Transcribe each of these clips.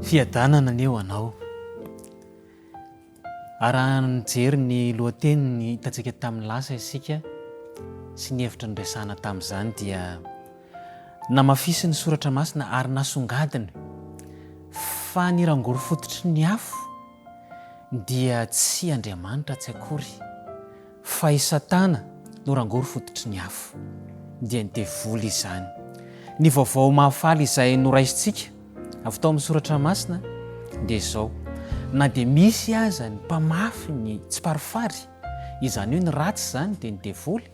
Fiadanana anie ho anao. Raha nijery ny lohateny hitantsika tamin'ny lasa isika sy ny hevitra noresahana tamin'izany dia namafisin'ny soratra masina ary nasongadiny fa ny rangory fototry ny afo dia tsy Andriamanitra tsy akory Fa i Satana no rangory fototry ny afo, dia ny devoly izany. Ny vaovao mahafaly izay noraisintsika avy tao amin'ny Soratra Masina dia izao, na dia misy aza ny mpamafy ny tsiparifary, izany hoe ny ratsy izany dia ny devoly,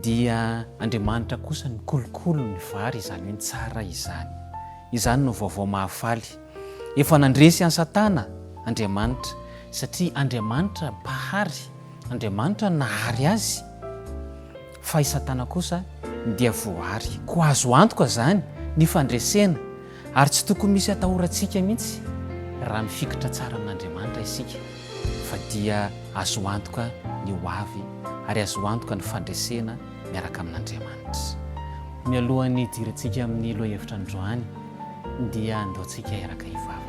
dia Andriamanitra kosa nikolokolo ny vary, izany hoe ny tsara izany. Izany no vaovao mahafaly. Efa nandresy an'i Satana Andriamanitra, satria Andriamanitra Mpahary, Andriamanitra nahary azy, fa i Satana kosa dia voary. Koa azo antoka izany ny fandresena, ary tsy tokony misy atahorantsika mihitsy raha mifikitra tsara amin'Andriamanitra isika, fa dia azo antoka ny ho avy, ary azo antoka ny fandresena miaraka amin'Andriamanitra. Mialohan'ny hidirantsika amin'ny lohahevitra androany dia andaontsika hiaraka hivavaka.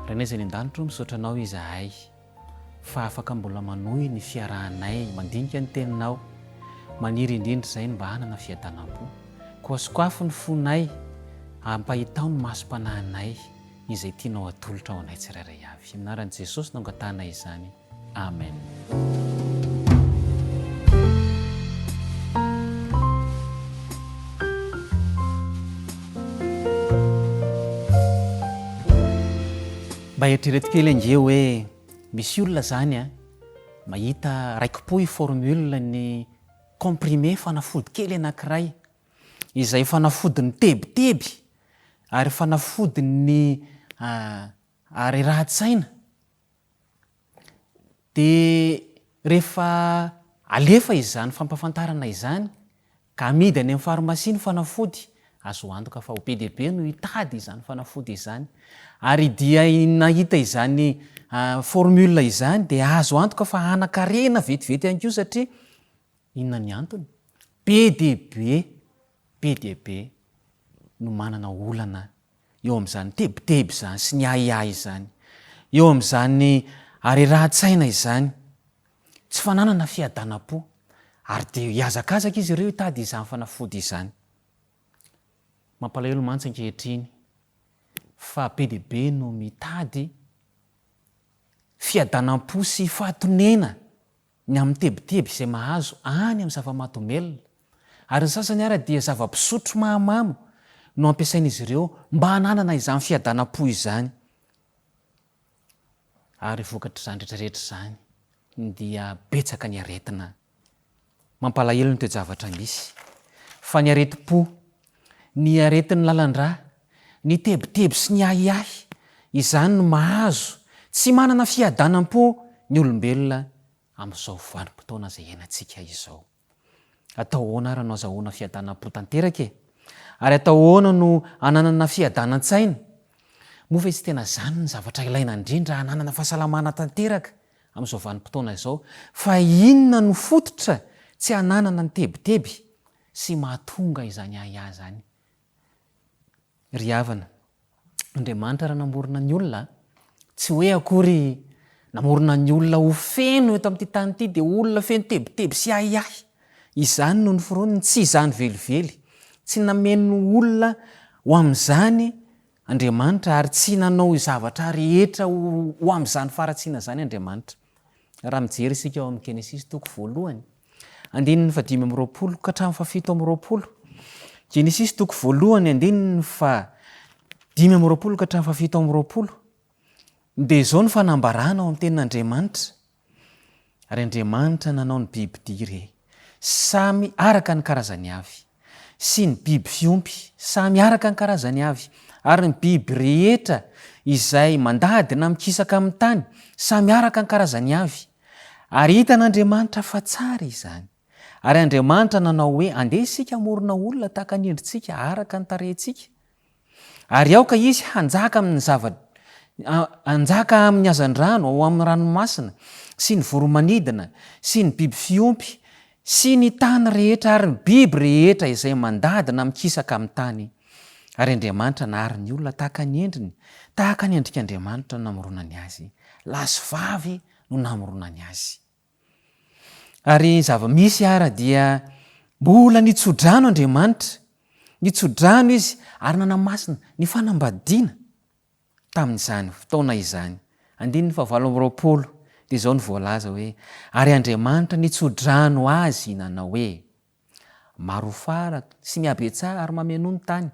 Rainay izay any an-danitra o, misaotra Anao izahay fa afaka mbola manohy ny fiarahanay mandinika ny Teninao. Maniry indrindra izahay ny mba hanana fiadanam-po. Koa sokafy ny fonay, ampahitao ny masom-panahinay izay tianao atolotra ho anay tsirairay avy. Amin'ny anaran'i Jesosy no angatahanay izany. Amen. Mba eritrereto kely ange hoe misy olona zany a, mahita raiki-pohy formule ny comprimé fanafody kely anankiray izay fanafodin'ny tebiteby ary fanafodin'ny harerahan-tsaina dia rehefa alefa izany fampahafantarana izany ka amidy any amin'ny pharmacie ny fanafody, azo antoka fa ho be dia be no hitady izany fanafody izany ary dia nahita izany formule izany dia azo antoka fa hanan-karena vetivety ihany koa satria Inona ny antony? Be dia be, be dia be no manana olana eo amin'izany tebiteby izany sy ny ahiahy izany, eo amin'izany harerahan-tsaina izany, tsy fananana fiadanam-po, ary dia hihazakazaka izy ireo hitady izany fanafody izany. Mampalahelo mantsy ankehitriny fa be dia be no mitady fiadanam-po sy fahatonena ny amin'ny tebiteby izay mahazo any amin'ny zava-mahadomelina, ary ny sasany ara dia zava-pisotro mahamamo no ampiasain'izy ireo mba hananana izany fiadanam-po izany. Ary vokatr'izany rehetrarehetra izany dia betsaka ny aretina. Mampalahelo ny toe-javatra misy, fa ny aretim-po, ny aretin'ny lalan-drà, ny tebiteby sy ny ahiahy, izany no mahazo tsy manana fiadanam-po ny olombelona amin'izao vanim-potoana izay iainantsika izao. Atao ahoana ary no azahoana fiadanam-po tanteraka e? Ary atao ahoana no ananana fiadanan-tsaina? Moa ve tsy tena izany ny zavatra ilaina indrindra hananana fahasalamana tanteraka amin'izao vanim-potoana izao? Fa inona no fototra tsy hananana ny tebiteby sy mahatonga izany ahiahy izany? Ry havana, Andriamanitra raha namorona ny olona, tsy hoe akory namorona ny olona ho feno eto amin'ity tany ity dia olona feno tebiteby sy ahiahy. Izany no noforoniny, tsy izany velively. Tsy nameno olona ho amin'izany Andriamanitra ary tsy nanao zavatra rehetra ho amin'izany faharatsiana izany Andriamanitra. Raha mijery isika ao amin'ny Genesisy toko voalohany, andininy fahadimy amby roapolo ka hatramin'ny fahafito amby roapolo. Genesisy toko voalohany andininy faha-25 ka hatramin'ny faha-27 dia izao no fanambarana ao amin'ny tenin'Andriamanitra, Ary Andriamanitra nanao ny bibidia re, samy araka ny karazany avy, sy ny biby fiompy, samy araka ny karazany avy, ary ny biby rehetra izay mandady na mikisaka amin'ny tany, samy araka ny karazany avy. Ary hitan'Andriamanitra fa tsara izany. Ary Andriamanitra nanao hoe, Andeha isika hamorona olona tahaka ny endritsika, araka ny tarehintsika. Ary aoka izy hanjaka amin' ny zava hanjaka amin' ny hazandrano ao amin' ny ranomasina, sy ny voro-manidina, sy ny biby fiompy, sy ny tany rehetra ary ny biby rehetra izay mandady na mikisaka amin' ny tany. Ary Andriamanitra nahary ny olona tahaka ny endriny, tahaka ny endrik' Andriamanitra no namoronany azy, lahy sy vavy no namoronany azy. Ary zava-misy ara dia mbola nitso-drano Andriamanitra, nitso-drano Izy ary nanamasina ny fanambadiana tamin'izany fotoana izany. Andininy fahavalo amby roapolo dia izao no voalaza hoe, Ary Andriamanitra nitso-drano azy nanao hoe, Marofara sy mihabetsaha ary mamenoa ny tany,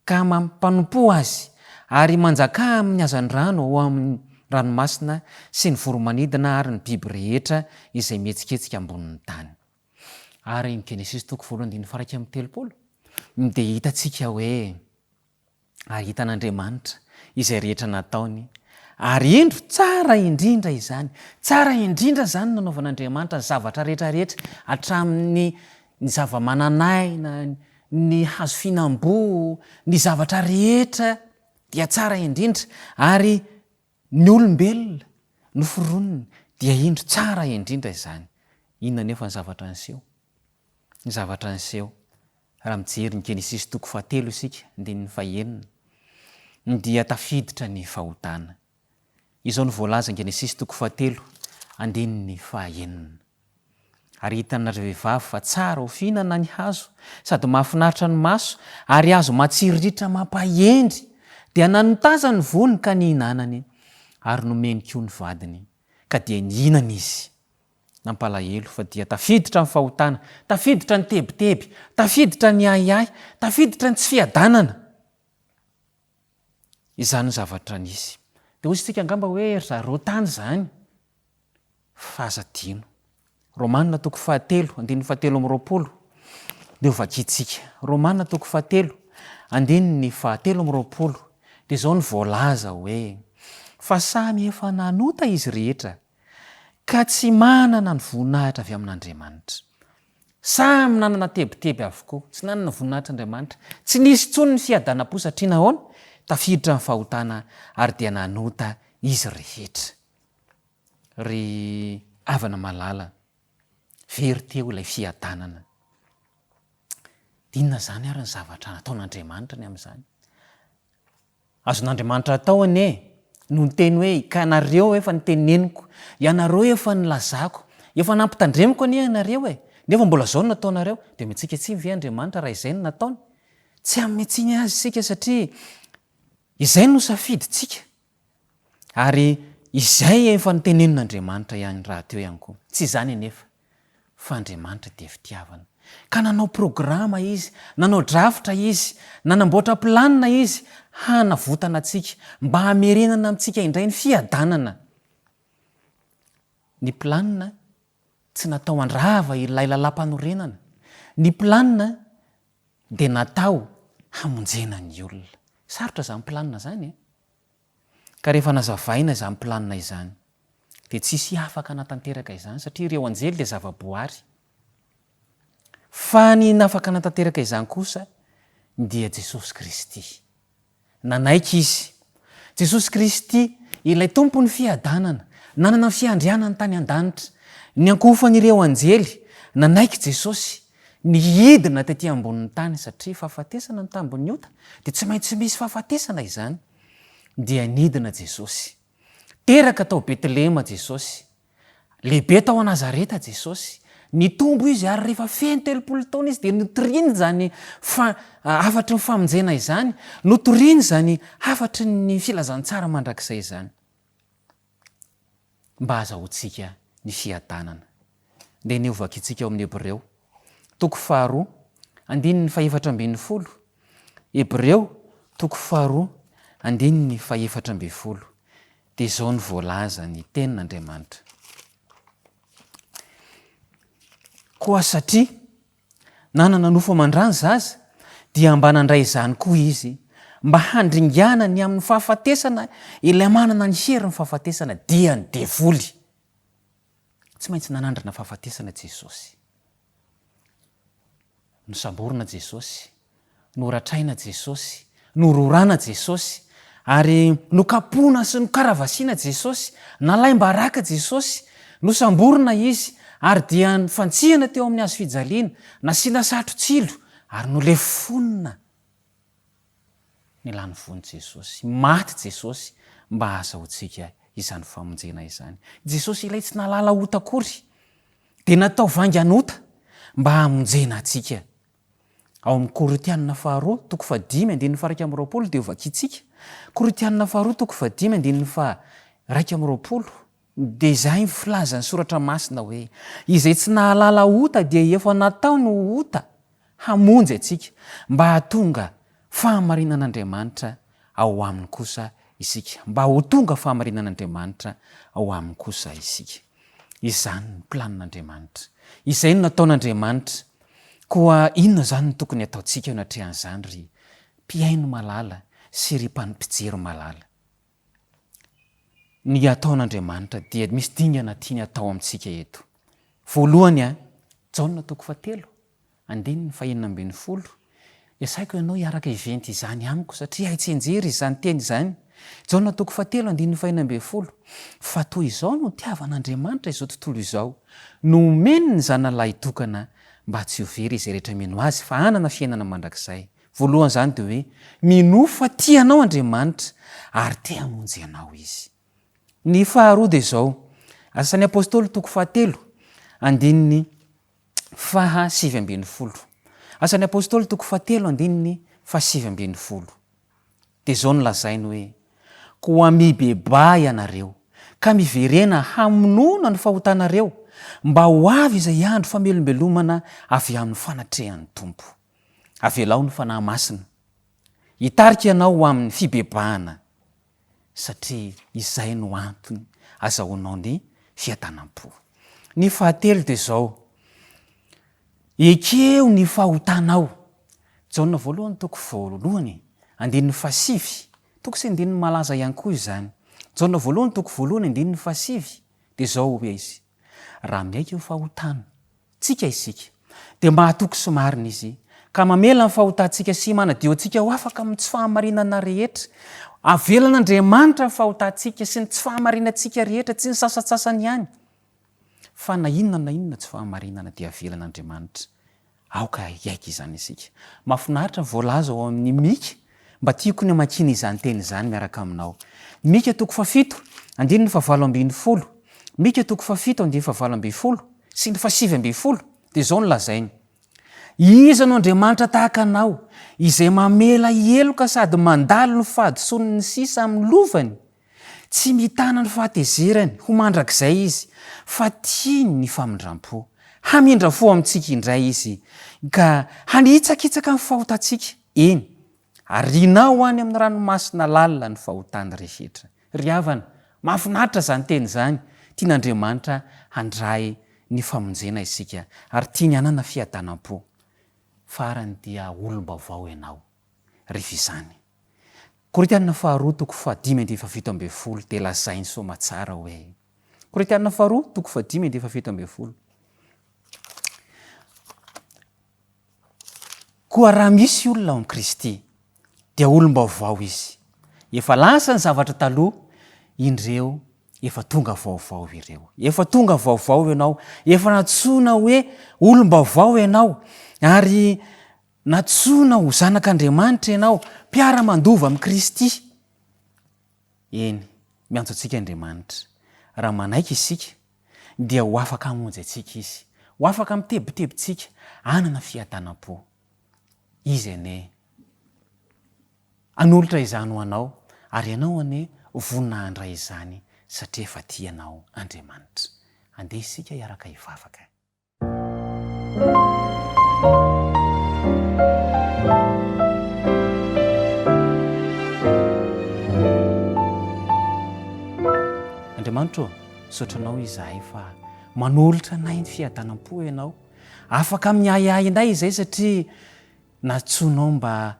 ka mampanompoa azy, ary manjakà amin' ny hazandrano ao amin' ny ranomasina sy ny voro-manidina ary ny biby rehetra izay mihetsiketsika ambonin' ny tany. Ary ny Genesisy toko voalohany andininy faha 31 dia hitantsika hoe. ary hitan'Andriamanitra izay rehetra nataony, ary indro, tsara indrindra izany, tsara indrindra izany nanaovan'Andriamanitra ny zavatra rehetra rehetra, hatramin'ny ny zava-manan'aina, ny hazo fihinam-boa, ny zavatra rehetra dia tsara indrindra, ary ny olombelona noforoniny dia indro tsara indrindra izany. Inona anefa ny zavatra niseho? Ny zavatra niseho. Raha mijery ny Genesisy toko fahatelo isika, andininy fahenina, dia tafiditra ny fahotana. Izao no voalaza Genesisy toko fahatelo, andininy fahenina, Ary hitanareo vehivavy fa tsara ho fihinana ny hazo, sady mahafinaritra ny maso, ary hazo matsiriritra mampahendry, dia nanotazany ny voany ka nihinanany, ary nomeny koa ny vadiny, ka dia nihinana izy. Nampalahelo fa dia tafiditra ny fahotana, tafiditra ny tebiteby, tafiditra ny ahiahy, tafiditra ny tsy fiadanana. Izany no zavatra nisy. Dia hoy isika angamba hoe ry zareo tany izany. Fa aza adino. Romana toko fahatelo, andininy fahatelo amby roapolo dia ho vakintsika. Romana toko fahatelo, andininy fahatelo amby roapolo dia izao no voalaza hoe, Fa samy efa nanota izy rehetra, ka tsy manana ny voninahitra avy amin'Andriamanitra. Samy nanana tebiteby avokoa, tsy nanana voninahitr'Andriamanitra. Tsy nisy intsony ny fiadanam-po satria nahoana? Tafiditra ny fahotana ary dia nanota izy rehetra. Ry havana malala, very teo ilay fiadanana. Inona izany ary ny zavatra nataon'Andriamanitra ny amin'izany? Azon'Andriamanitra atao anie no niteny hoe, ka nareo efa niteneniko, ianareo efa nilazako, efa nampitandremiko anie ianareo e, nefa mbola izao no nataonareo, dia omentsika tsiny ve Andriamanitra raha izay no nataony? Tsy hanome tsiny Azy isika satria izay no safidintsika, ary izay efa notenenin'Andriamanitra ihany rahateo ihany koa. Tsy izany anefa. Fa Andriamanitra dia fitiavana. Ka nanao programa Izy, nanao drafitra Izy, nanamboatra planina Izy hanavotana antsika, mba hamerenana amintsika indray ny fiadanana. Ny planina tsy natao handrava ilay lalàmpanorenana. Ny planina dia natao hamonjena ny olona. Sarotra izany planina izany e! Ka rehefa nazavaina izany planina izany, dia tsy hisy afaka hanatanteraka izany satria ireo anjely dia zava-boary. Fa ny nafaka hanatanteraka izany kosa dia Jesosy Kristy. Nanaiky Izy. Jesosy Kristy, ilay Tompon'ny fiadanana, nanana ny fiandrianany tany an-danitra, niankohofan'ireo anjely, nanaiky Jesosy ny hidina tety ambonin'ny tany satria fahafatesana ny tambin'ny ota, dia tsy maintsy misy fahafatesana izany. Dia nidina Jesosy. Teraka tao Betlehema Jesosy. Lehibe tao Nazareta Jesosy. Nitombo Izy ary rehefa feno 30 taona Izy dia notoriny izany fa hafatry ny famonjena izany, notoriny izany hafatry ny filazantsara mandrakizay izany. Mba hazahoantsika ny fiadanana. Ndeha anie hovakintsika ao amin'ny Hebreo, toko faharoa, andininy fahefatra ambin'ny folo. Hebreo, toko faharoa, andininy fahefatra ambin'ny folo. Dia izao no voalaza ny Tenin'Andriamanitra. Koa satria nanana nofo aman-dra ny zaza, dia mba nandray izany koa izy, mba handringanany amin'ny fahafatesana ilay manana ny herin'ny fahafatesana, dia ny devoly. Tsy maintsy nanandrana fahafatesana Jesosy. Nosamborina Jesosy, noratraina Jesosy, nororana Jesosy, ary nokapohina sy nokaravasiana Jesosy, nalaim-baraka Jesosy, nosamborina Izy, ary dia nifantsihana teo amin'ny hazo fijaliana, nasiana satro-tsilo, ary nolefonina ny lanivoan'i Jesosy. Maty Jesosy mba hahazahoantsika izany famonjena izany. Jesosy ilay tsy nahalala ota akory dia natao vaingan'ota mba hamonjena antsika. Ao amin'ny Korintiana faharoa, toko fahadimy, andininy faha-21 dia hovakintsika. Korintiana faharoa, toko fahadimy, andininy faha-21 dia izay ny filazan'ny Soratra Masina hoe, Izay tsy nahalala ota dia efa nataony ho ota hamonjy antsika, mba hahatonga fahamarinan'Andriamanitra ao aminy kosa isika. Mba ho tonga fahamarinan'Andriamanitra ao aminy kosa isika. Izany ny planin'Andriamanitra. Izay no nataon'Andriamanitra. Koa inona izany no tokony hataontsika eo anatrehan'izany ry mpihaino malala sy ry mpijery malala? Ny ataon'Andriamanitra dia misy dingana tiany hatao amintsika eto. Voalohany, Jaona toko fahatelo, andininy fahenina ambin'ny folo, Asaiko ianao hiaraka hiventy izany amiko, satria hay tsianjery izany teny izany. Jaona toko fahatelo, andininy fahenina ambin'ny folo, Fa toy izao no nitiavan'Andriamanitra izao tontolo izao, nomeny ny Zanalahitokana mba tsy ho very izay rehetra mino Azy, fa hanana fiainana mandrakizay. Voalohany izany dia hoe minoa fa tia anao Andriamanitra ary te hamonjy anao Izy. Ny faharoa dia izao, Asan'ny Apostoly toko fahatelo andininy faha 19. Asan'ny Apostoly toko fahatelo andininy faha 19. Dia izao no lazainy hoe, Koa mibebaha ianareo, ka miverena hamonoana ny fahotanareo, mba ho avy izay andro famelombelomana avy amin'ny fanatrehan'ny Tompo. Avelao ny Fanahy Masina hitarika anao ho amin'ny fibebahana, satria izay no antony azahoanao ny fiadanam-po. Ny fahatelo dia izao, ekeo ny fahotanao. Jaona voalohany toko voalohany, andininy fahasivy, toko sy andininy malaza ihany koa izany. Jaona voalohany toko voalohany andininy fahasivy dia izao hoy izy, Raha miaiky ny fahotana, Tsika isika, dia mahatoky sy marina Izy, ka mamela ny fahotantsika sy manadio antsika ho afaka amin'ny tsy fahamarinana rehetra. Avelan'Andriamanitra ny fahotantsika sy ny tsy fahamarinantsika rehetra, tsy ny sasantsasany ihany, fa na inona na inona tsy fahamarinana dia avelan'Andriamanitra. Aoka hiaiky izany isika. Mahafinaritra ny voalaza ao amin'ny Mika, mba tiako ny hamakiana izany teny izany miaraka aminao. Mika toko fahafito, andininy fahavalo ambin'ny folo. Mika toko fahafito, andininy fahavalo ambin'ny folo sy ny fahasivy ambin'ny folo, dia izao no lazainy, Iza no Andriamanitra tahaka Anao, izay mamela heloka sady mandalo ny fahadisoan'ny sisa amin'ny lovany? Tsy mitana ny fahatezerany ho mandrakizay Izy, fa tiany ny famindram-po. Hamindra fo amintsika indray Izy, ka hanitsakitsaka ny fahotantsika, eny, harianao any amin'ny ranomasina lalina ny fahotany rehetra. Ry havana, mahafinaritra izany teny izany! Tian'Andriamanitra handray ny famonjena isika, ary tiany hanana fiadanam-po. Farany dia olom-baovao ianao, rehefa izany. Korintiana faharoa toko fahadimy andininy fahafito ambin'ny folo dia lazainy soamatsara hoe, Korintiana faharoa toko fahadimy andininy fahafito ambin'ny folo, Koa raha misy olona ao amin'i Kristy, dia olom-baovao izy. Efa lasa ny zavatra taloha, indreo efa tonga vaovao ireo. Efa tonga vaovao ianao, efa nantsoina hoe olom-baovao ianao, ary Nantsoina ho zanak'Andriamanitra ianao, mpiara-mandova amin'i Kristy. Eny, miantso antsika Andriamanitra. Raha manaiky isika, dia ho afaka hamonjy antsika Izy. Ho afaka mitebitebintsika, hanana fiadanam-po. Izy anie hanolotra izany ho anao, ary ianao anie vonona handray izany, satria efa tia anao Andriamanitra. Andeha isika hiaraka hivavaka. Andriamanitra ô, misaotra Anao izahay fa manolotra anay ny fiadanam-po Ianao. Afaka amin'ny ahiahinay izay satria nantsoinao mba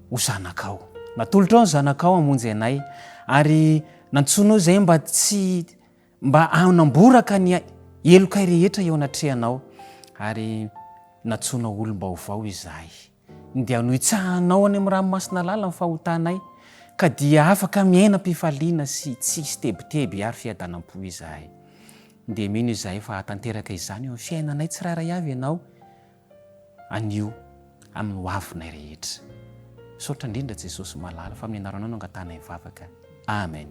ho zanakao. Natolotrao ny zanakao hamonjy anay ary nantsoinao izay mba tsy mba hanamboraka ny helokay rehetra eo anatrehanao ary nantsoinao olom-baovao izahay. Dia nohitsahanao any amin'ny ranomasina lalina ny fahotanay ka dia afaka miaina am-pifaliana sy tsisy tebiteby ary fiadanam-po izahay. Dia mino izahay fa hahatanteraka izany eo amin'ny fiainanay tsirairay avy Ianao anio amin'ny ho avinay rehetra. Misaotra indrindra Jesosy malala fa amin'ny anaranao no angatahanay vavaka. Amen.